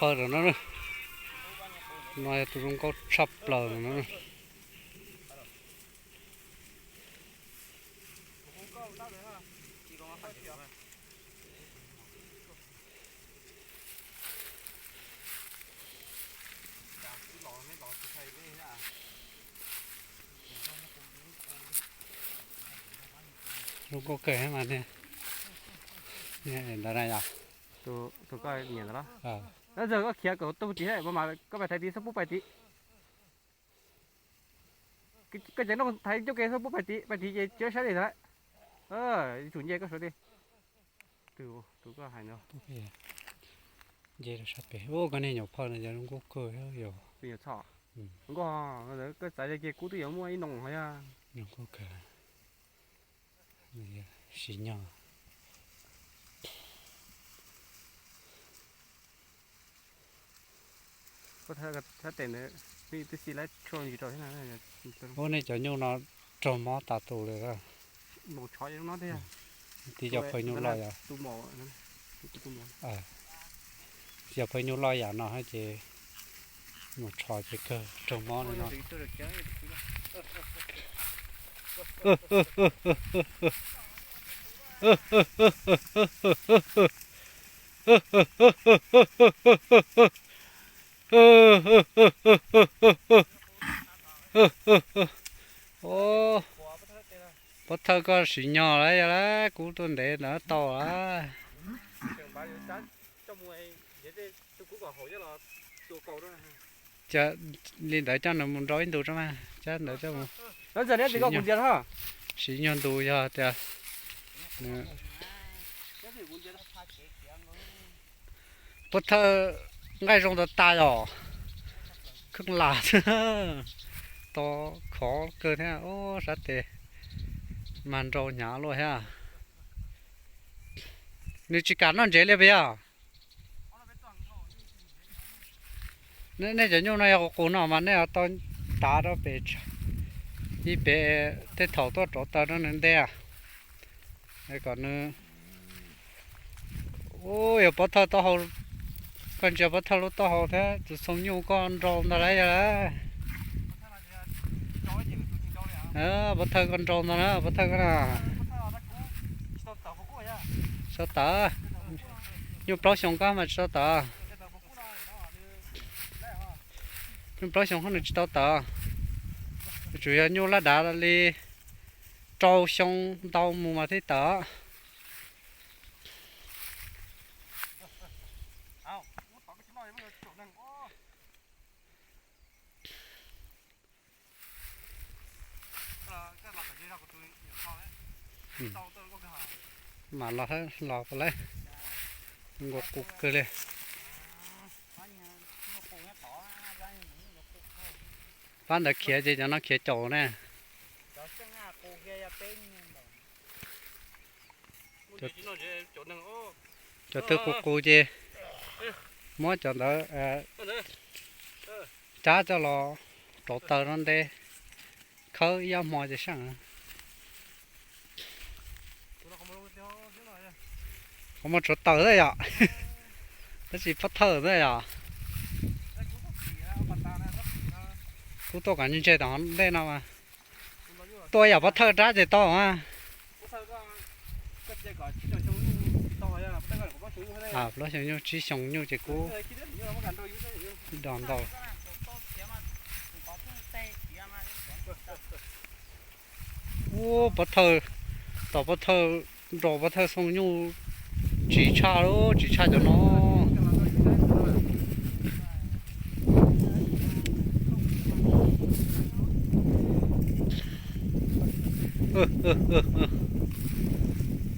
Pawg no, no yog tus zoo nkauj tshaj plaws no. Zoo nkauj kawg mas ne. Ntawd na yom. Tus koj nyiam ntawd los? Ntawd koj khiav kom tuaj tim, koj pais thaiv tid, xob pub pais tid. Koj cov no thaiv coj ke, xob pub pais tid, pais tid ces tsis saib li ntawd. Yuav tsum nce koj sawv li. Tus koj hais no. Nce rau sab pem. Ua koj niag nyuam phauj no yog zoo nkauj kawg yog. Koj txav kiag kub twb yuav muaj ib noo ho yog. Zoo nkauj kawg. Siv nyog. Ua nej cov nyuj no raug mob tas tus li. Tib cov phaw nyuj loj yom. Tib cov phaw nyuj loj yam no ces mus tshov ces kawg raug mob li no. Pob thawj koj siv nyog lawm yog lawm, kub tuaj ntev ntawd tau lawm. Li ntawd coj nws mus nrau ib ntus tso mas, coj ntawd coj mus siv nyog ntu yog tias nws Pob thawj nqaij zoo tas tas yom. Kheej lam to khov kawg thiab, sab tes mas nrau hnyav luaj thiab. Nws tsis kam noj ntsev li puas yog? Nej cov nyuj no yog qus qus no mas nej tau tav rau pem, ib pem tej thaum tuaj rauv taws rau nws nte kom nws Ub, yog pob thawj taub hau, koj ntsia pob thawj lub taub hau thiab tus xoo nyuj koj nrau ntag lauj yog lauj. Pob thawj koj nrau ntag na, pob thawj koj na. Tsis tau tawm, nyuj plaub xyoo koj mas tsis tau tawm. Nyuj plaub xyoo koj nws tsis tau tawm, tsuas yog nyuj laj dav li rau xyoo ntau mus mas thiaj tawm. Mam los, los puas lawm, nkaus qus kawg li. Pab ntawd khiav ces cov no khiav caum ne. Cov twg qus qus ces muab cov ntawd cab coj los rauv taws no nte, khawb ib ob hmo ces saj. Qhov muag tsuav taws xwb yom, tab sis pob thawj xwb yom. Kuv tuaj kom ntse ntse tom ntej no mas, tuaj yam pob thawj rab ces tau mas. Plaub xyoo nyuj tsib xyoo nyuj ces kub do ntau. Ub, pob thawj, tom pob thawj, nrau pob thawj xoo nyuj tsis tshaj, tsis tshaj cov no.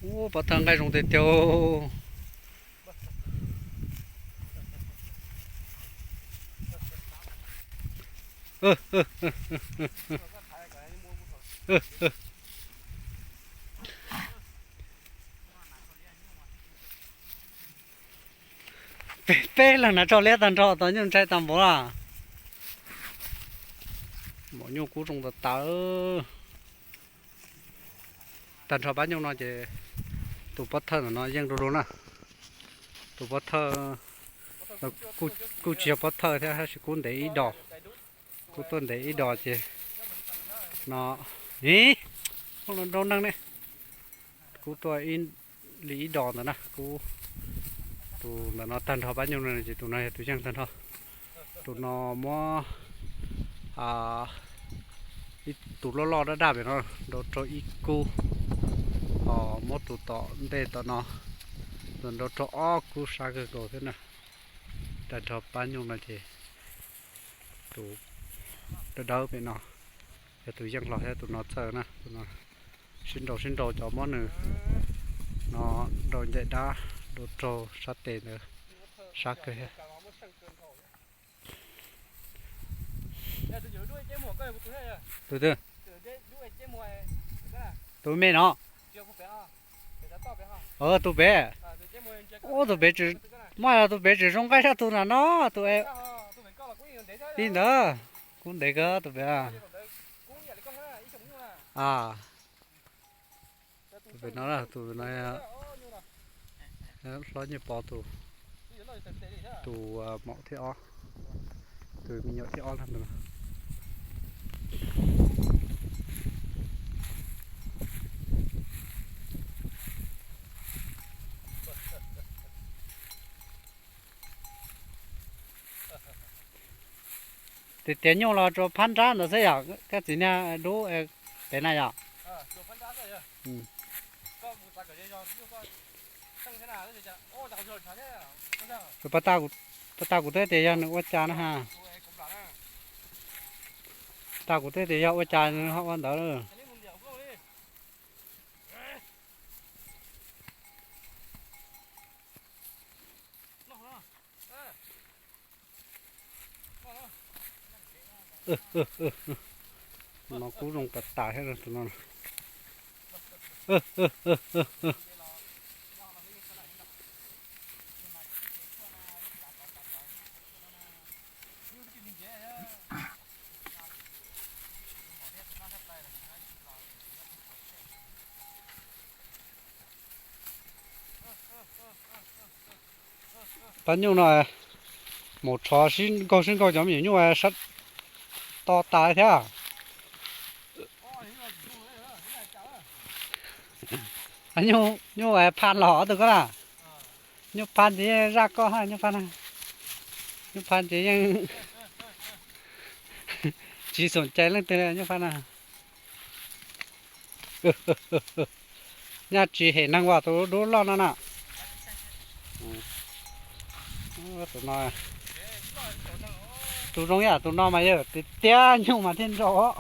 Ub, pob thawj nqaij zoo tiag tiag. Peb leeg na tso liab tag nrho tau nyuj ntshai tag npaum. Mov nyuj kub zoo tas tas. Tag nrho pab nyuj no ces tus pob thawj ntawm no yeej dua dua na. Tus pob thawj, Kuj tsis yog pov thawj thiab tab sis kuv ntev ib dos, kuv tuaj ntev ib dos ces no, phooj ywg nrau neeg ne, kuv tuaj li ib dos ntawd na, kuv tus ntawm no tag nrho pab nyuj no ces tus no yog tus yeej tag nrho. Tus no muab ib tus loj loj daj daj pem no nrau rau ib kub, ho muab tus tom ntej tom no nrau rau ob kub sab kawg nkaus thiab na. Tag nrho pab nyuj no ces tus dawb dawb pem no yog tus yeej hlo thiab tus no txawj na, tus no sib nrau sib nrau cov muab nws no nrau ncaim dab nrau rau sab tes ntawd sab kawg thiab. Tus twg? Tus me no. Tus pem, ub tus pem, muaj tus pem tsis zoo nqaij sab tus na no, tus li ntawd, kuv ntev kawg tus pem. Tus pem no, tus no hlob Nyiaj Pov tus, tus maum thib ob, tus me nyuam thib ob ntag ntawd. Tias tias nyuj los tsuas phab nrab ntawd xwb yom, koj txiv niag dub pem na yom? Pas tas kuv twb tias yog nws ua cas na ha. Pas tas kuv twb tias yog ua cas nws ho ua ntawd. No kub zoo tas tas thiab tus no. Pab nyuj no mus tshov sib nkaug sib nkaug cov me nyuam nyuj sab to tas thiab. Nyuj, nyuj pha los ob tug koj na. Nyuj pha ces yeej zaj koj ha, nyuj pha na. Nyuj pha ces yeej tsis xom cai leej twg li nyuj pha na. Nyaj tsis hem neeg as tus dub loj no na. Tus no, tus zoo yam tus no mas yog tiag tiag nyuj mas thiaj nrau.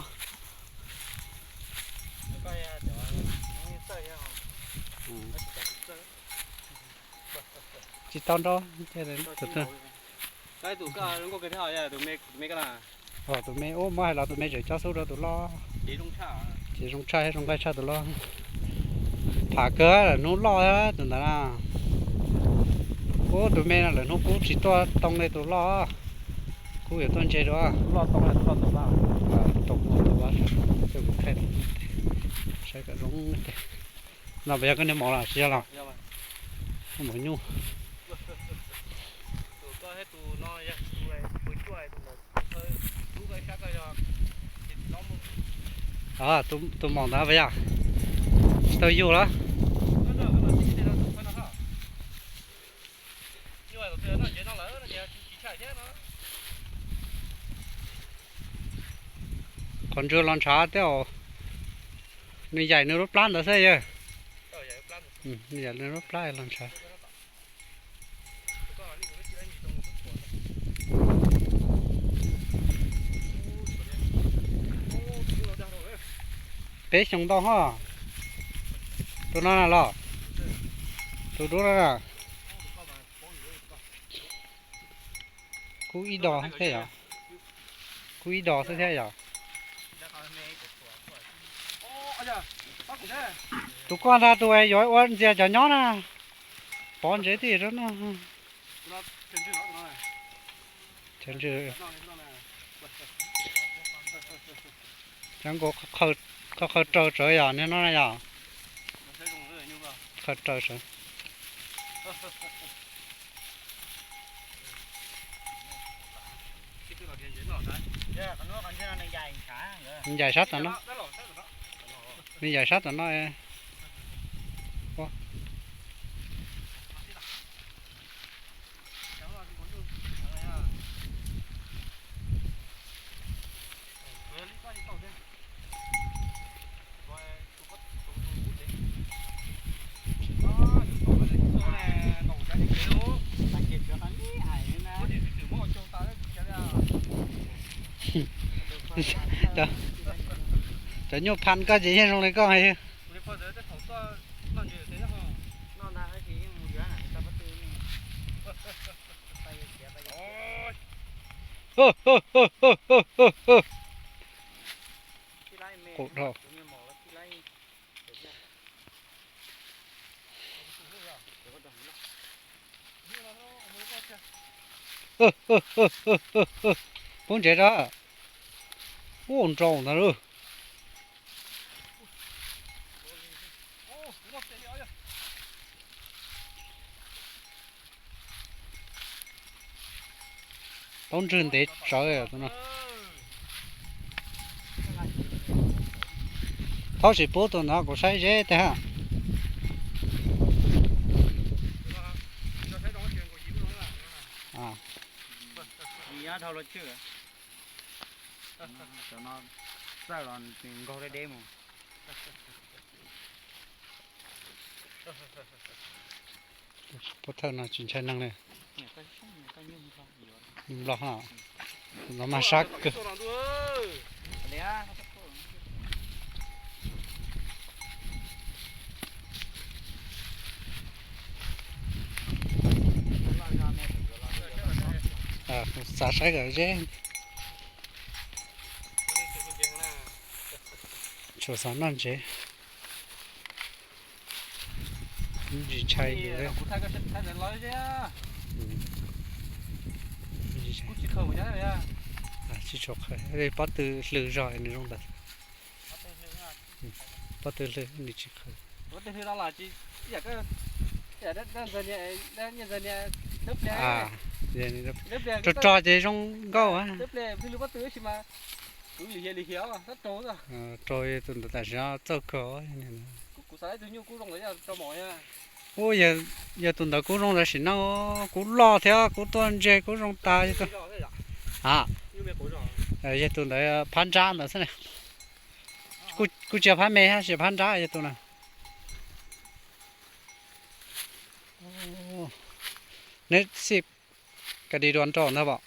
Tsis tau nrau. Tus me ub muab hais los tus me tseem cob xub rau tus loj. Ces zoo tshaj thiab zoo nqaij tshaj tus loj. Phav kawg lawm hnub loj tus ntawd na. Ub tus me no lawm hnub kub tsis tuaj too li tus loj. Kub yuav tuaj ntse dua. Too tus vaj, saib kom zoo. No puas yog koj niag maum los tsis yog los? Maum nyuj. Tus maum ntawd puas yog? Tsis tau yug los? Qhov ntswg los ntshav tej zaum nws yaim nws lub plab ntawd xwb yawg. Nws yaim nws lub plab los ntshav. Peb xyoo ntau hos. Tus no na los? Tus dub no na. Kub ib dos thiab yom. Kub ib dos xwb thiab yom. Tus koj ntag tus yuav ua ntxias cov nyob na. Pov ntsev tij rau no. Cov nkaus qhov qhaw raws sawv yom, niag no na yom. Qhaw raws sawv. Ncaim sab tom no. Nws ncaim sab tom no. Cov nyuj phan koj ces yeej zoo li koj. Qus dhau. Pub ntsev rau. Ua nrau ntag lauj. Taub ntswg ntev tsawv tus no. Thaub tsis pub tus ntawd kuv saib zeb tiag ha. Cov no txawj los nkaug deb deb mus. Pov thawj no tsis ntshai neeg li. Nplog no mas sab kawg. Xav saib kom zeb. Tsuas xav noj ntsev. Tsis ntshai yus li. Tsis tshua qhawv, pob tw hlw zog nws zoo ntawd. Pob tw hlw nws tsis qhawv. Rog rog ces zoo nkauj. Raug tus ntawd tam sim no txawj kawg. Ub, yog tus ntawd kuj zoo tam sim no, kuv loj thiab kuv tuaj ntse kuj zoo tas. A, yog tus ntawd phab nrab ntawd xwb. Kuj tsis yog phab me hab, tsis phab nrab yog tus na. Neb xij kas dis dua nrau ntag pom.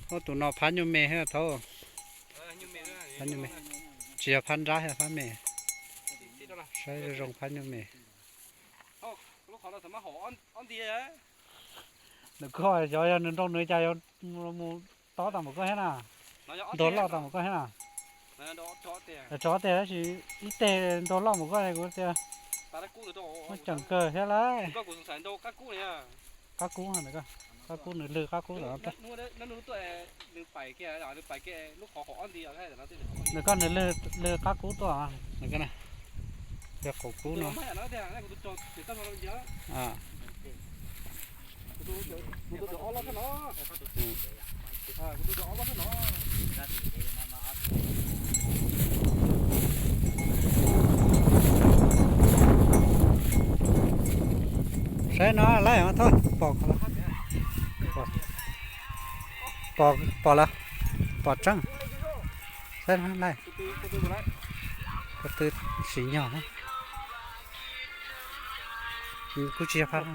Tus no phab nyuj me thiab thaub. Phab nyuj me, tsis yog phab nrab thiab, phab me. Saib zoo phab nyuj me. Ntawm koj xyov yog nws nrau nws cas yuav mus tob tau npaum koj thiab na. Ntuag loj tau npaum koj thiab na. Rov teg tab sis ib teg ntuag loj npaum koj kuv tias muaj ceem kawg thiab lauj. Qab kub, qab kub nws lwg qab kub ntawm no. Nws koj nws lwg, lwg qab kub tuaj. Yog qaum kub no. Saib no laij, pom, pom lawm, pom tseeb. Saib no laij, ko tw sim nyog, kuj tsis yog phab.